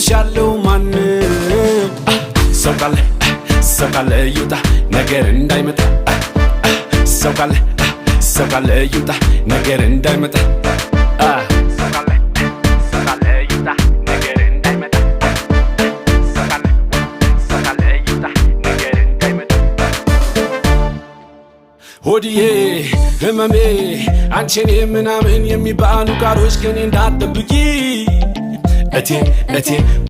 ያለው ማን? ሰው ካለ፣ ሰው ካለ ይውጣ፣ ነገር እንዳይመጣ። ሰው ካለ፣ ሰው ካለ ይውጣ፣ ነገር እንዳይመጣ። ሰው ካለ፣ ሰው ካለ ይውጣ፣ ነገር እንዳይመጣ። ሰው ካለ፣ ሰው ካለ ይውጣ፣ ነገር እንዳይመጣ። ሆድዬ፣ ህመሜ፣ አንቺን ምናምን የሚባሉ ቃሎች ከኔ እንዳትጠብቂ እቴ እቴ።